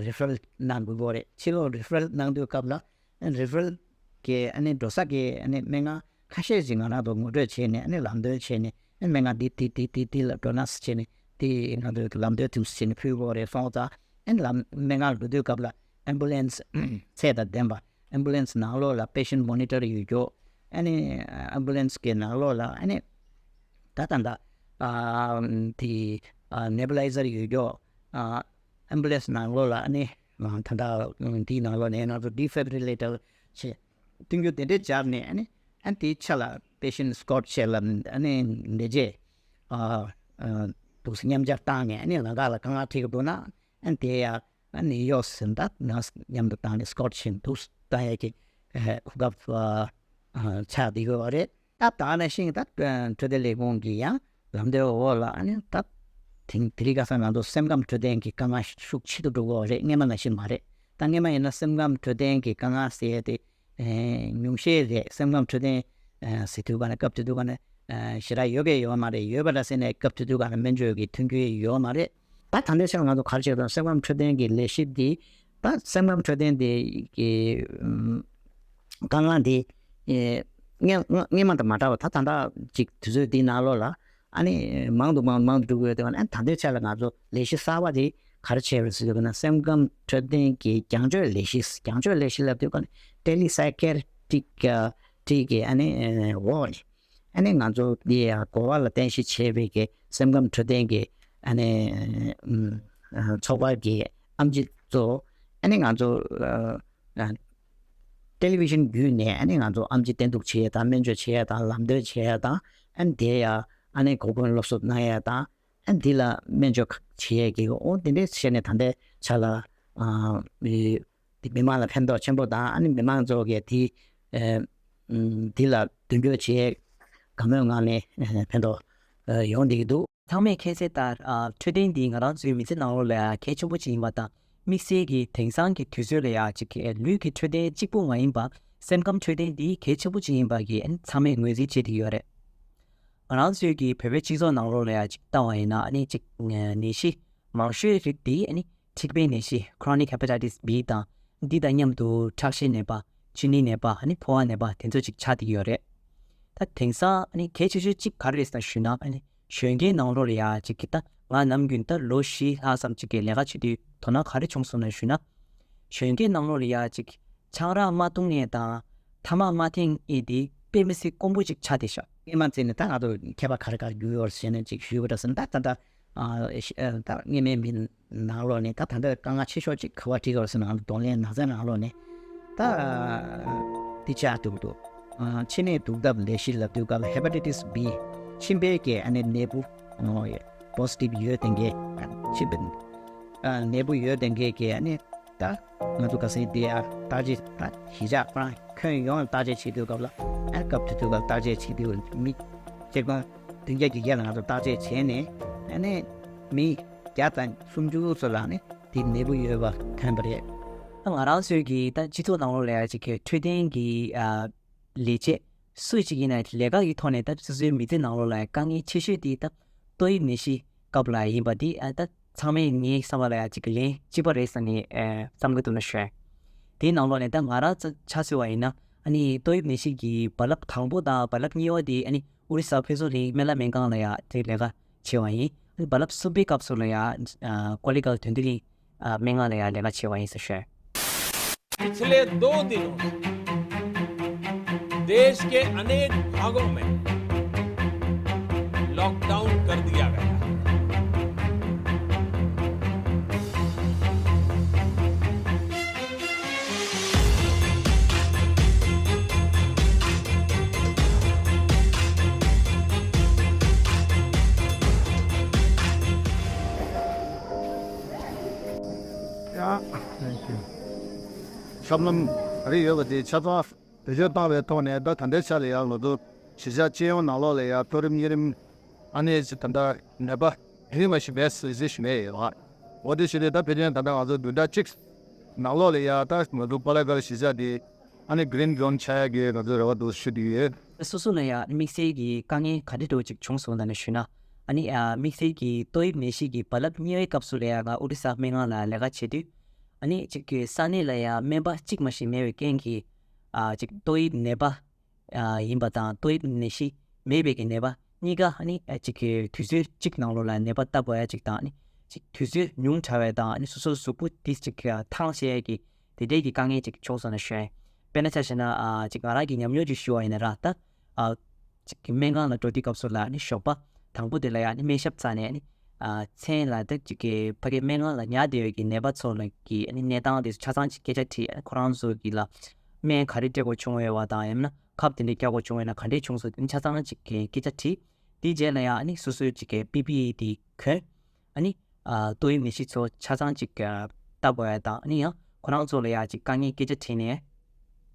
ད་referral་གནང་དགོས་ཀྱི་རེད། ཕྱི་ལོགས་referral་གནང་དུས་སྐབས་ལ་referral་གི་ཨ་ནི་འགྲོ་ས་གི་ཨ་ནི་སྨན་ཁང་ཁ་ཤས་ཤིག་ང་རང་ཚོ་ངོ་སྤྲོད་བྱས་ནས་ཨ་ནི་ལམ་སྟོན་བྱས་ནས་ཨ་ནི་སྨན་ཁང་འདི་འདི་འདི་འདི་འདི་ལ་འགྲོ་ན་ཟེར་བྱས་ནས་འདི་ང་ཚོས་ལམ་སྟོན་དུ་བྱས་ནས་ཕུལ་དགོས་རེད། སོང་ཙང་ཨ་ནི་ལམ་སྨན་ཁང་འགྲོ་དུས་སྐབས་ལ་ambulance་ཚད་དང་ལྡན་པ། ambulance་ནང་ལོགས་ལ་patient monitor་ཡོད་ཀྱོག་ཨ་ནི་ambulance་གི་ནང་ལོགས་ལ་ཨ་ནི་ད་ད་ད་དེ་nebulizer་ཡོད་ཀྱོག ambulance་ནང་ལོགས་ལ་ཨ་ནི་ད་ད་དེའི་ནང་ལོགས་ནས་ང་ཚོ་defibrillator་བྱས། མཐུན་འགྱུར་དེ་འདྲས་སྦྱར་ནས་ཨ་ནི་ཨ་ནི་དེའི་ཆ་ལ་patient escort་བྱས་ལ་ཨ་ནི་འདི་རྗེས་འདུག་སེ་མཉམ་སྦྱར་བཏང་ནས་ཨ་ནི་ལམ་ཁ་ལ་དཀའ་ངལ་འཕྲད་ཀྱི་འདུག་ན་ཨ་ནི་དེ་ཡ་ཨ་ནི་གཡོག་ཟིན་ད་ནང་མཉམ་དུ་བཏང་ནས་escort་བྱས་འདུག་སེ་བཏང་ཡས་ཀྱི་གོ་སྐབས་ཆགས་བསྡད་ཡོད་པ་རེད། ད་ད་ནང་བཞིན་ད་འཕྲོད་བསྟེན་ལས་ཁུངས་ཀྱིས་ཡང་ལམ་སྟོན་འོག་ལ་ཨ་ནི་ད་དེང་དེ་རིང་ཁ་སང་ང་ཚོ་སེམས་ཁམས་འཕྲོད་བསྟེན་གྱི་དཀའ་ངལ་ཤུགས་ཆེ་རུ་འགྲོ་གི་ཡོད་རེད། སྔོན་མ་ནང་བཞིན་མ་རེད། ད་སྔོན་མ་ཡིན་ན་སེམས་ཁམས་འཕྲོད་བསྟེན་གྱི་དཀའ་ངལ་ཟེར་ཡས་དེ་ཉུང་ཤས་རེད། སེམས་ཁམས་འཕྲོད་བསྟེན་ཟེར་དུས་ག་ནས་སྐབས་དེ་དུས་ག་ནས་ཞེ་དྲག་ཡོད་གི་ཡོད་མ་རེད། ཡོད་པ་འདྲ་ཟེར་ནས་སྐབས་དེ་དུས་ག་ནས་སྨན་བཅོས་ཀྱི་མཐུན་རྐྱེན་ཡོད་མ་རེད། ད་ད་ལྟའི་ཆར་ང་ཚོ་ག་རེ་བྱེད་དང་སེམས་ཁམས་འཕྲོད་བསྟེན་གྱི་ལས་གཞི་འདི་ད་སེམས་ཁམས་འཕྲོད་བསྟེན་འདི་གི་དཀའ་ངལ་འདི་སྔོན་སྔོན་མ་དང་མ་འདྲ་བ་ད་ད་ལྟ་ཅིག་དུས་ཚོད་འདི་ནང་ལོགས་ལ་ཨ་ནི་མང་དུ་མང་དུ་མང་དུ་འགྲོ་གི་ཡོད་དུས་ཨ་ནི་ད་ལྟའི་ཆར་ལ་ང་ཚོ་ལས་གཞི་གསར་པ་འདི་ག་རེ་བྱས་རེད་ཟེར་དུས་ན་སེམས་ཁམས་འཕྲོད་བསྟེན་གྱི་རྒྱང་སྐྱོད་ལས་གཞི། རྒྱང་སྐྱོད་ལས་གཞི་ལབ་དུས་ཀ་ནི་telepsychiatric་ཀྱི་ཨ་ནི་འོག་ནས། ཨ་ནི་ང་ཚོ་འདི་ཡང་གོ་བ་ལ་རྟེན་གཞི་བྱས་པའི་གི་སེམས་ཁམས་འཕྲོད་བསྟེན་གྱི་ཨ་ནི་ཚོགས་པ་གི་ཨེམ་ཆི་ཚོ་ཨ་ནི་ང་ཚོ་ཊེ་ལི་བི་ཤན་བརྒྱུད་ནས་ཨ་ནི་ང་ཚོ་ཨེམ་ཆི་བསྟེན་གཏུག་བྱེད་ཡས་དང་སྨན་བཅོས་བྱེད་ཡས་དང་ལམ་སྟོན་བྱེད་ཡས་དང་ཨ་ནི་དེ་ཡང་ཨ་ནི་གོ་སྐོན་སློབ་གསོ་གནང་ཡས་དང་ཨ་ནི་འདི་ལ་སྨན་བཅོས་བྱེད་ཡས་ཀྱི་འོ་དེ་འདྲས་བྱས་ནས་ད་ལྟའི་ཆ་ལ་ཨ་མི་དེ་མི་མང་ལ་ཕན་ཐོགས་ཆེན་པོ་དང་ཨ་ནི་མི་མང་ཚོ་གིས་དེ་ ཨ་འདི་ལ་མདུན་སྐྱོད་བྱེད་དགའ་མོས་ངང་ནས་ཨ་ཕན་ཐོགས་ཨ་ཡོང་བསྡད་ཀྱི་འདུག། ཚང་མས་མཁྱེན་གསལ་ལྟར། ཨ་འཕྲོད་བསྟེན་འདི་ང་རང་ཚོའི་མི་ཚེ་ནང་ལོགས་ལ་གལ་ཆེན་པོ་ཅིག་ཡིན་པ་དང་། དམིགས་བསལ་གྱི་དེང་སང་གི་དུས་ཚོད་ལ་ཡང་ཅིག་གི་ལུས་ཀྱི་འཕྲོད་བསྟེན་གཅིག་པུ་མ་ཡིན་པ། སེམས་ཁམས་འཕྲོད་བསྟེན་འདི་གལ་ཆེན་པོ་ཅིག་ཡིན་པ་གི་ཚང་མས་ངོས་འཛིན་བྱེད་ཀྱི་ཡོད་རེད། ང་རང་ཚོའི་གི་བོད་པའི་སྤྱི་ཚོགས་ནང་ལོགས་ལ་ཡང་ཅིག་ལྟ་བ་ཡིན་ན། ཨ་ནི་ཅིག་ནད་གཞི་མང་ཤོས་རིགས་འདི་ཨ་ནི་མཁྲིས་པའི་ནད་གཞི་Chronic Hepatitis B དང་། འདི་དང་མཉམ་དུ་ཁྲག་ཤེད་ནད་པ། གཅིན་སྙི་ནད་པ། ཨ་ནི་ཕོ་བ་ནད་པ། དེ་ཚོ་ཅིག་ཆགས་བསྡད་ཀྱི་ཡོད་རེད། ད་དེང་སང་ཨ་ནི་གལ་ཆེ་ཤོས་གཅིག་ག་རེ་རེད་ཟེར་ན་ཞུས་ན། ཨ་ནི་གཞོན་སྐྱེས་ནང་ལོགས་ལ་ཡ་ཅིག་གི་ད་ང་ནམ་རྒྱུན་ད་ལོ་བཞི་ལྷག་ཙམ་ཅིག་གི་ལས་ཀ་བྱེད་དུས་དོ་སྣང་ག་རེ་བྱུང་སོང་ན་ཞུས་ན། གཞོན་སྐྱེས་ནང་ལོགས་ལ་ཡ་ཅིག་ཆང་རག་མ་འཐུང་མཁན་དང་ཐ་མག་མ་འཐེན་མཁན་དེ་དཔེ་མི་སྲིད་དཀོན་པོ་ཅིག་ཆགས་བསྡད་ཤག། སྔས་མ་བརྩིས་ནས་ད་ང་ཚོ་མཁས་པ་ག་རེ་ག་རེ་བརྒྱུད་ཡོད་ཟེར་ནས་ཅིག་ཞུས་པ་འདྲ་ཟེར་ན། ད་ད་ད་ཨ་ཨ་ད་སྔས་མའི་མི་ནང་ལོགས་ནས་ད་ད་ལྟ་དཀའ་ངལ་ཆེ་ཤོས་ཅིག་ག་པར་འཕྲད་ཀྱི་ཡོད་ཟེར་ན། གདོང་ལེན་ན་ཚ་ནང་ལོགས་ནས་ད་འདི་ཆགས་འདུག་འདུག། ཨ་མཆིན་ནད་འདུག་སྟབས་ལས་གཞི་ལབ་དུས་སྐབས་ལ་Hepatitis B མཆིན་པའི་གི་ཨ་ནི་ནད་འབུ་ཨ་positive ཡོད་མཁན་གྱི། མཆིན་པའི་ཨ་ནད་འབུ་ཡོད་མཁན་གྱི་ཨ་ནི་ད་ང་ཚོ་ག་ཟེར་དེ་ཡ་བརྟག་དཔྱད་ད་གཞིས་ཆགས་ཁོ་རང་ཁྱོན་ཡོངས་ལ་བརྟག་དཔྱད་བྱེད་དུས་སྐབས་ལ། ཨ་སྐབས་དེ་དུས་སྐབས་བརྟག་དཔྱད་བྱེད་དུས་མི་སྤྱིར་བཏང་བདུན་བརྒྱ་བརྒྱད་བརྒྱ་ལ་ང་ཚོ་བརྟག་དཔྱད་བྱས་ནས། ཨ་ནི་མི་བརྒྱ་དང་སུམ་ཅུ་ཙམ་ལ་ནི་དེ་ནད་འབུ་ཡོད་པ་ཐོན་པ་རེད། ད་ང་རང་ཚོའི་གི་ད་སྤྱི་ཚོགས་ནང་ལོགས་ལ་ཡ་ཅིག་གི་འཕྲོད་བསྟེན་གྱི་ཨ་ལས་བྱེད་སུ་ཞིག་ཡིན་ན་ལས་ཀ་གི་ཐོག་ནས་ད་སོ་སོའི་མི་ཚེ་ནང་ལོགས་ལ་དཀའ་ངལ་ཆེ་ཤོས་དེ་ད་ཏོག་དབྱིབས་ནད་གཞི་སྐབས་ལ་ཡིན་པ་དེ། ཨ་ད་ཚང་མས་ངའི་བསམ་པ་ལ་ཡ་ཅིག་གི་ལན་གཅིག་པ་རེད་བསམ་ནས་ཨ་བསམ་གྱི་འདུག་ན་ཞུ། དེའི་ནང་ལོགས་ནས་ད་ང་རང་ཚོ་ཆ་མཚོན་པ་ཡིན་ན། ཨ་ནི་ཏོག་དབྱིབས་ནད་གཞི་གི་རྦ་རླབས་དང་པོ་དང་རྦ་རླབས་གཉིས་པ་དེ་ཨ་ནི་ཨོ་རི་ས་ཕུན་ཚོགས་གླིང་སྨན་བླ་སྨན་ཁང་ལ་ཡ་དེ་ལས་ཀ་བྱས་པ་ཡིན། རྦ་རླབས་གསུམ་པའི་སྐབས་སུ་ལ་ཡ་ཨ་ཀོ་ལི་གྷལ་དོན་ལྡན་གླིང་ཨ་སྨན་ཁང་ལ་ཡ་ལས་ཀ་བྱས་པ་ཡིན་ཟེར་ཞུ། पिछले दो दिनों से देश के अनेक भागों में लॉकडाउन कर दिया गया है। ཡ། ཐེང་ཀིའུ། ཞབས་ལྷམ་རེ་ཡོད་པ་དེ་ཆ་ཚང་བེད་སྤྱོད་བཏང་བའི་ཐོག་ནས། ད་ད་ལྟའི་ཆ་ལ་ཡང་ང་ཚོ་གཞིས་ཆགས་སྤྱི་ཡོངས་ནང་ལོགས་ལ་ཡང་མཐོ་རིམ་གཉིས་རིམ་ཨ་ནི་ད་ལྟ་ནད་པ་རིམ་པ་བཞིན་པའི་གཟིགས་གཟིགས་ཞུ་ནས་ཡོད། འོ་དེ་བཞིན་དུ་ད་ཕལ་ཆེར་ད་ལྟ་ང་ཚོ་བདུན་ཕྲག་གཅིག་ནང་ལོགས་ལ་ཡང་ད་ང་ཚོ་ཀོ་ལི་གྷལ་གཞིས་ཆགས་དེ་ཨ་ནི་གི་རིན་ཛོན་ཆགས་ཡག་གི་ང་ཚོ་རེ་བ་འདུག་ཞུ་བསྡད་ཡོད། སོ་སོ་ལ་ཡང་དམིགས་བསལ་གྱི་དཀའ་ངལ་ག་འདྲ་འདྲ་བོ་ཅིག་བྱུང་སོང་ད་ནི་ཞུས་ན། ཨ་ནི་ཨ་དམིགས་བསལ་གྱི་ཏོག་དབྱིབས་ནད་གཞི་གི་རྦ་རླབས་གཉིས་པའི་སྐབས་སུ་ལ་ཡང་ང་ཨོ་རི་ས་སྨན་ཁང་ལ་ལས་ཀ་བྱེད་དུས། ཨ་ནི་ཅིག་གི་ས་གནས་ལ་ཡང་སྨན་པ་གཅིག་མ་ཞིག་མེད་པའི་རྐྱེན་གྱིས། ཨ་ཅིག་ཏོག་དབྱིབས་ནད་པ་ཨ་ཡིན་པ་དང་ཏོག་དབྱིབས་ནད་གཞི་མེད་པའི་གི་ནད་པ་གཉིས་ཀ་ཨ་ནི་ཨ་ཅིག་གི་དུས་ཚོད་གཅིག་ནང་ལོགས་ལ་ནད་པ་ལྟ་དགོས་ཡ་ཅིག་དང་། ཨ་ནི་ཅིག་དུས་ཚོད་ཉུང་དྲགས་པ་དང་། ཨ་ནི་སོ་སོའི་གཟུགས་པོ་དེ་ཅིག་གི་ཐང་ཆད་ཡ་གི་དེ་འདྲའི་གི་དཀའ་ངལ་ཅིག་བྱུང་སོང་ན་ཞུ་ཡ་ཡིན། དཔེར་ན་ཆ་བཞག་ན་ཨ་ཅིག་ང་རང་གི་ཉམས་མྱོང་ཅིག་ཞུ་བ་ཡིན་ན་ར། ད་ཨ་ཅིག་གི་སྨན་ཁང་ལ་འགྲོ་དུས་སྐབས་སུ་ལ་ཨ་ནི་ཞོགས་པ་དང་པོ་དེ་ལ་ཡ་ཨ་ནི་སྨན་ཞབས་རྩ་ནས་ཨ་ནི་ཨ་མཚན་ལ་ད་ཅིག་གི་ཕ་གི་སྨན་ཁང་ལ་ཉར་བསྡད་ཡོད་ཀྱི་ནད་པ་ཚོ་ལ་གི་ཨ་ནི་གནས་སྟངས་དེ་ཚོ་ཆ་ཚང་ཅིག་སྐད་ཆ་དྲིས། ཨ་ནི་ཁོ་རང་ཚོ་གི་ལ་སྨན་ག་རེ་སྤྲད་དགོས་བྱུང་ཡོད་པ་དང་། ཡང་ན་ཁབ་དེ་འདྲ་རྒྱག་དགོས་བྱུང་ཡོད་ན་ག་འདྲས་བྱུང་སོང་། དེ་ནི་ཆ་ཚང་ཅིག་གི་སྐད་ཆ་དྲིས། དེའི་རྗེས་ལ་ཡ་ཨ་ནི་སོ་སོའི་ཅིག་གི་པི་པི་ཨི་དེ་གོན། ཨ་ནི་ཨ་ཏོག་དབྱིབས་ནད་གཞི་ཚོ་ཆ་ཚང་ཅིག་ཨ་ལྟ་དགོས་ཡ་དང་། ཨ་ནི་ཡང་ཁོ་རང་ཚོ་ལ་ཡ་ཅིག་དཀའ་ངལ་སྐད་ཆ་དྲིས་ནས།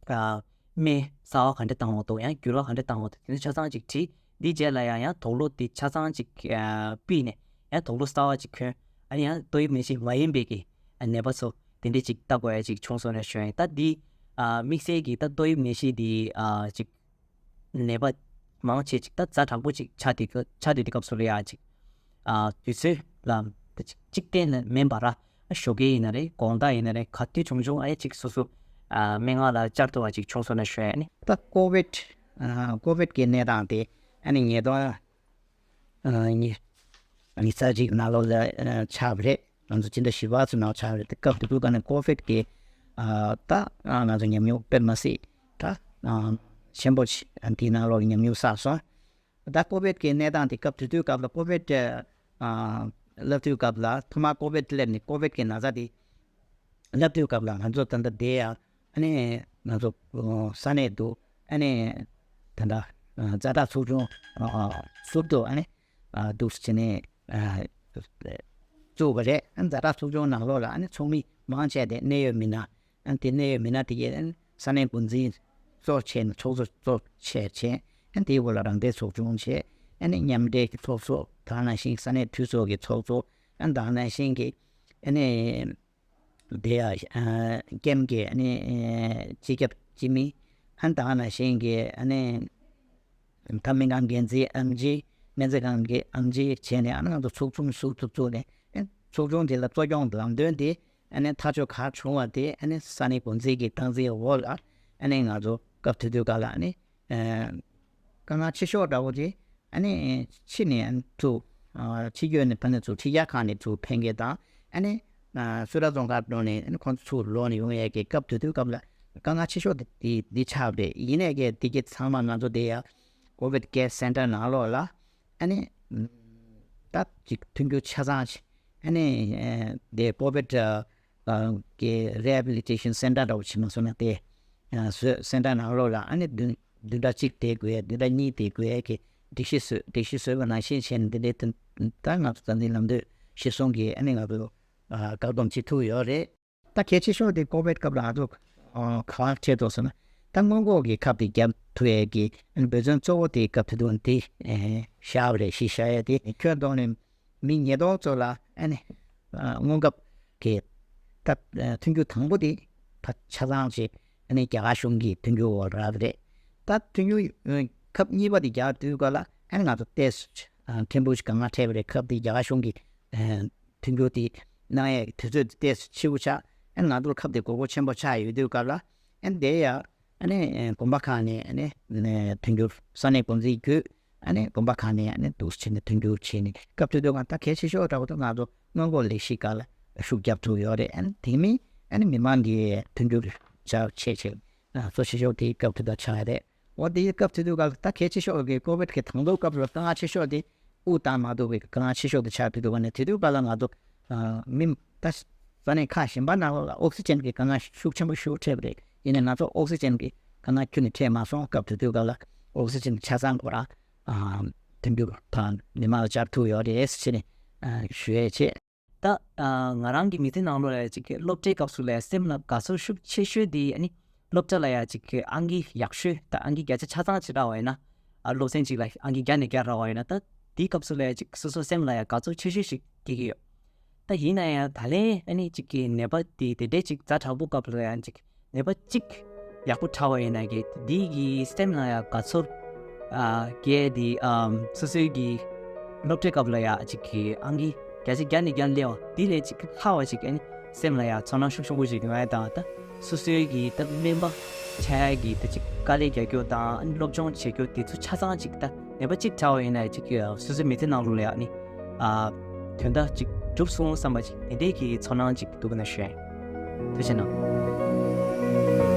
ཨ་སྨན་གསར་བ་ག་འདྲ་བཏང་བ་འདུག་ཡང་འགྱུར་བ་ག་འདྲ་བཏང་བ་འདུག་དེ་ཚོ་ཆ་ཚང་ཅིག་དྲིས། འདིའི་རྗེས་ལ་ཡང་ཡང་དུག་ལོག་དེ་ཆ་ཚང་ཅིག་ཨ་ཕུད་ནས་ཡང་དུག་ལོག་གསར་བ་ཅིག་གོན། ཨ་ནི་ཡང་ཏོག་དབྱིབས་ནད་གཞི་མ་ཡིན་པའི་གི་ཨ་ནད་པ་ཚོ་དེ་འདྲས་ཅིག་ལྟ་དགོས་ཡ་ཅིག་བྱུང་སོང་ནས་ཞུ་ཡ་ཡིན། ད་འདི་ཨ་དམིགས་བསལ་གྱི་ད་ཏོག་དབྱིབས་ནད་གཞི་འདི་ཨ་ཅིག་ནད་པ་མང་ཆེ་ཅིག་ད་ཛ་དྲག་པོ་ཅིག་ཆགས་དུས་ཀ་ཆགས་དུས་དེ་སྐབས་སུ་ལ་ཡ་ཅིག་ཨ་དུས་ཚོད་ལ་ད་ཅིག་གཅིག་གཏན་ལ་མིན་པ་ར། ཨ་ཞོགས་ཀས་ཡིན་ན་རེད། དགོང་དག་ཡིན་ན་རེད། ག་དུས་བྱུང་བྱུང་ཨ་ཡ་ཅིག་སོ་སོ་ཨ་སྨན་ཁང་ལ་བཅར་ཐུབ་པ་ཅིག་བྱུང་སོང་ན་ཞུ་ཡ་ནི། ད་ཀོ་ཝིད་ཨ་ཀོ་ཝིད་ཀྱི་གནས་སྟངས་དེ་ཨ་ནི་ཉིས་སྟོང་ཨ་ཉི་ཉི་ཤུ་རྩ་གཅིག་ནང་ལོགས་ལ་ཨ་ཆགས་པ་རེད། ང་ཚོ་སྤྱི་ཟླ་བཞི་པ་ཚོ་ནང་ཆགས་པ་རེད། དེ་སྐབས་དེ་དུས་ཀ་ནས་ཀོ་ཝིད་ཀྱི་ཨ་ད་ཨ་ང་ཚོ་ཉམས་མྱོང་དཔེ་མ་སྲིད་ད་ཨ་ཆེན་པོ་ཞིག་ཨ་དེའི་ནང་ལོགས་ལ་ཉམས་མྱོང་བསགས་སོང་། ད་ཀོ་ཝིད་ཀྱི་གནས་སྟངས་དེ་སྐབས་དེ་དུས་སྐབས་ལ་ཀོ་ཝིད་ཨ་སླེབས་དུས་སྐབས་ལ་ཐོག་མར་ཀོ་ཝིད་སླེབས་ནས་ཀོ་ཝིད་ཀྱི་ན་ཚ་དེ་སླེབས་དུས་སྐབས་ལ་ང་ཚོ་ད་ལྟ་བསྡད་ཡ་ཨ་ནི་ང་ཚོ་ས་གནས་དུ་ཨ་ནི་ད་ལྟ་ཛ་དྲག་ཚོགས་ཆུང་ཨ་ཟུར་དུ་ཨ་ནི་ཨ་འདུག་སེ་བྱས་ནས་ཨ་བཙུགས་པ་རེད། ཨ་ཛ་དྲག་ཚོགས་ཆུང་ནང་ལོགས་ལ་ཨ་ནི་ཚོགས་མི་མང་ཆེ་དེ་གནད་ཡོད་མི་སྣ། ཨ་དེ་གནད་ཡོད་མི་སྣ་དེ་གས་ས་གནས་འགོ་འཛིན་ གཙོ་བྱས་ནས་ཚོགས་གཙོ་གཙོ་བྱས་བྱས། ཨ་ནི་དེའི་འོག་ལ་རང་བདེན་ཚོགས་ཆུང་བྱས། ཨ་ནི་མཉམ་འབྲེལ་གྱི་ཚོགས་གཙོ། ད་ནང་བཞིན་ས་གནས་འཐུས་ཚོགས་ཀྱི་ཚོགས་གཙོ། ཨ་ནི་ད་ནང་བཞིན་གྱི་ཨ་ནི། དེ་ཡང་ཨ་ཀེམ་གྱི་ཨ་ནི་ཨ་སྤྱི་ཁྱབ་སྤྱི་མི། ཨ་ནི་ད་ག་ནང་བཞིན་གྱི་ཨ་ནི་ད་སྨན་ཁང་འགན་འཛིན་ཨེམ་ཆི། སྨན་རྩིས་ཁང་གི་ཨེམ་ཆི་བྱས་ནས། ཨ་ནི་ང་ཚོ་ཚོགས་ཆུང་ཟུར་དུ་བཙུགས་ནས། ཨ་ནི་ཚོགས་ཆུང་དེ་ལ་གཙོ་སྐྱོང་ལམ་སྟོན་དེ། ཨ་ནི་ཐག་གཅོད་ག་བྱུང་བ་དེ་ཨ་ནི་ས་གནས་འགོ་འཛིན་གྱི་སྟངས་འཛིན་འོག་ལ་ཨ་ནི་ང་ཚོ་སྐབས་དེ་དུས་སྐབས་ལ་ཨ་ནི། ཨ་དཀའ་ངལ་ཆེ་ཤོས་འདྲ་བོ་དེ་ཨ་ནི་ཕྱི་ནས་ཨ་ནི་ཚུར། ཨ་ཕྱི་རྒྱལ་ནས་ཕ་ནས་ཚུར་ཕྱི་རྒྱལ་ཁག་ནས་ཚུར་ཕེབས་མཁན་དང་། ཨ་ནི་ཨ་གསོལ་རས་རྫོང་ཁག་ནང་ནས་ཨ་ནི་ཁོང་ཚོ་ཚུར་ལོག་ནས་ཡོང་ཡས་ཀྱི་སྐབས་དེ་དུས་སྐབས་ལ་དཀའ་ངལ་ཆེ་ཤོས་དེ་དེ་འདི་ཆགས་པ་རེད། ཡིན་ནའི་གི་དེ་གི་ཚང་མ་ང་ཚོ་དེ་ཡ་ཀོ་བིད་ཀེར་སེན་ཊར་ནང་ལོགས་ལ་ཨ་ནི་ད་ཅིག་མཐུན་འགྱུར་ཆ་ཚང་ཞིག་ཨ་ནི་ཨ་དེ་ཀོ་བིད་ཨ་གི་རི་ཧེ་བྷི་ལི་ཊེ་ཤན་སེན་ཊར་འདྲ་བོ་བྱེད་མ་སོང་ན། དེ་ཨ་བཟོས། སེན་ཊར་ནང་ལོགས་ལ་ཨ་ནི་བདུན་བདུན་ཕྲག་གཅིག་བསྡད་དགོས་ཡ། བདུན་ཕྲག་གཉིས་བསྡད་དགོས་ཡ་གི་སྒྲིག་གཞི་བཟོས། སྒྲིག་གཞི་བཟོས་པ་ནང་བཞིན་བྱས་ནས། འདི་འདྲའི་དོན་ད་ང་ཚོ་འཛམ་གླིང་ལམ་སྟོན་གཞིར་བཟུང་གིས་ཨ་ནི་ང་ཚོ་ཨ་བཀག་སྡོམ་བྱེད་ཐུབ་ཡོད་རེད། ད་གལ་ཆེ་ཤོས་དེ་ཀོ་བིད་སྐབས་ལ་ང་ཚོ་ཨ་གང་འཕྲད་འདུག་ཟེར་ན། ད་སྔོན་འགོག་གི་ཁབ་དེ་བརྒྱབ་ཐུབ་ཡས་ཀྱི་འབད་བརྩོན་གཙོ་བོ་དེ་སྐབས་དེ་དུས་དེ་ཨེ་བཞག་པ་རེད། གཞི་བཞག་ཡས་དེ་ཁྱོན་བསྡོམས་ནས་མི་ཉིས་སྟོང་ཙམ་ལ་ཨ་ནི་ཨ་སྔོན་ཁབ་ཀྱི་ད་ཨ་མཐུན་འགྱུར་དང་པོ་དེ་ཕར་ཆ་ཚང་བྱས། ཨ་ནི་རྒྱ་གར་གཞུང་གི་མཐུན་འགྱུར་འོག་རག་གི་རེད། ད་མཐུན་འགྱུར་ཨ་ཁབ་གཉིས་པ་དེ་རྒྱག་དུས་སྐབས་ལ་ཨ་ནི་ང་ཚོ་ཏོག་ཙམ་ཨ་ཕྲན་བུ་ཞིག་དཀའ་ངལ་འཕྲད་པ་རེད། ཁབ་དེ་རྒྱ་གར་གཞུང་གི་ཨ་མཐུན་འགྱུར་དེ་གནང་ཡས་དུས་ཚོད་དེ་ཏོག་ཙམ་ཕྱི་པོ་ཆགས། ཨ་ནི་ང་ཚོར་ཁབ་དེ་དགོས་མཁོ་ཆེན་པོ་ཆགས་ཡོད་དུས་སྐབས་ལ་ཨ་ནི་དེ་ཡང་ཨ་ནི་ཨ་གོམ་པ་གང་ནས་ཨ་ནི་མཐུན་འགྱུར་ས་གནས་འགོ་འཛིན་བརྒྱུད། ཨ་ནི་གོམ་པ་གང་ནས་ཨ་ནི་འདུག་སེ་བྱས་ནས་མཐུན་འགྱུར་བྱས་ནས། སྐབས་དེ་དུས་ང་ད་གལ་ཆེ་ཤོས་འདྲ་བོ་དེ་ང་ཚོ་སྔོན་འགོག་ལས་གཞི་སྒང་ལ་ཤུགས་རྒྱབ་ཐུབ་ཡོད་རེད། ཨ་ནི་དེ་མིན་ཨ་ནི་མི་མང་གི་མཐུན་འགྱུར་བྱ་བྱས་བྱས་ཨ་གཙོ་ཆེ་ཤོས་དེ་སྐབས་དེ་དུས་ཆགས་རེད། འོ་དེའི་སྐབས་དེ་དུས་སྐབས་ལ་ད་གལ་ཆེ་ཤོས་ཀྱི་ཀོ་བིད་ཀྱི་དང་ཐོག་སྐབས་ལ་དཀའ་ངལ་ཆེ་ཤོས་དེ་དབུགས་བཏང་མ་ཐུབ་པའི་དཀའ་ངལ་ཆེ་ཤོས་དེ་ཆགས་དུས་དུས་ཀ་ནས། དེ་དུས་སྐབས་ལ་ང་ཚོ་ཨ་མི་ད་ས་གནས་ཁག་གཞན་པ་ནང་ལོགས་ལ་ཨོག་སི་ཇན་གྱི་དཀའ་ངལ་ཤུགས་ཆེན་པོ་ཞིག་འཕྲད་པ་རེད། ཡིན་ནའི་ང་ཚོ་ཨོག་སི་ཇན་གྱི་དཀའ་ངལ་ཁྱོན་ནས་འཕྲད་མ་སོང་། སྐབས་དེ་དུས་སྐབས་ལ་ཨོག་སི་ཇན་ཆ་ཚང་ཁོ་རང་ཨ་མཐུན་འགྱུར་དང་མི་མང་ལ་བཅར་ཐུབ་ཡོད་རེད་ཟེར་ནས་ཨ་ཞུ་ཡས་བྱས། ད་ཨ་ང་རང་གི་མི་ཚེ་ནང་ལོགས་ལ་ཅིག་གི་སློབ་གྲྭའི་སྐབས་སུ་ལ་སེམས་ལ་དགའ་ཚོར་ཤུགས་ཆེ་ཤོས་དེ་ཨ་ནི་སློབ་གྲྭ་ལ་ཡ་ཅིག་གི་ཨང་ཀི་ཡག་ཤོས་དང་ཨང་ཀི་བརྒྱ་ཆ་ཆ་ཚང་ཅིག་རག་པ་ཡིན་ན། ཨ་སློབ་ཚན་གཅིག་ལ་ཨང་ཀི་བརྒྱ་ནས་བརྒྱ་རག་པ་ཡིན་ན། ད་དེའི་སྐབས་སུ་ལ་ཡ་ཅིག་སོ་སོ་སེམས་ལ་ཡ་དགའ་ཚོར་ཆེ་ཤོས་ཤིག་སྐྱེ་གི་ཡོད། ད་ཡིན་ན་ཡང་ད་ལན་ཨ་ནི་ཅིག་གི་ནད་པ་དེ་དེ་འདྲའི་ཅིག་ཛ་དྲག་པོ་སྐབས་ལ་ཡང་ཅིག་ནད་པ་གཅིག་ཡག་པོ་དྲག་པ་ཡིན་ན་གི་དེ་གི་སེམས་ལ་ཡང་དགའ་ཚོར་ཨ་སྐྱེ་དེ་ཨམ་སོ་སོའི་གི་སློབ་གྲྭའི་སྐབས་ལ་ཡང་ཅིག་གི་ཨང་ཀི་བརྒྱ་ཆ་བརྒྱ་ནས་བརྒྱ་སླེབས་པ་དེ་ལས་ཅིག་ལྷག་པ་ཅིག་ཨ་ནི་སེམས་ལ་ཡང་ཚོར་སྣང་ཤུགས་ཆེན་པོ་ཞིག་ཡོང་ཡ་དང་། ད་སོ་སོའི་གི་ད་སྨན་པ་ཆགས་ཡ་གི་ད་ཅིག་དཀའ་ལས་རྒྱག་རྒྱུ་དང་ཨ་ནི་སློབ་སྦྱོང་བྱེད་རྒྱུ་དེ་ཚོ་ཆ་ཚང་ཅིག་ད་ནད་པ་གཅིག་དྲག་པ་ཡིན་ན་ཅིག་གི་སོ་སོའི་མི་ཚེ་ནང་ལོགས་ལ་ཡང་ནི་ཨ་དོན་དག་ཅིག་འགྲུབ་སོང་བསམ་པ་ཅིག་དེ་འདྲའི་གི་ཚོར་སྣང་ཅིག་འདུག་ན་ཞུ་ཡ་ཡིན། ཐུགས་རྗེ་གནང་།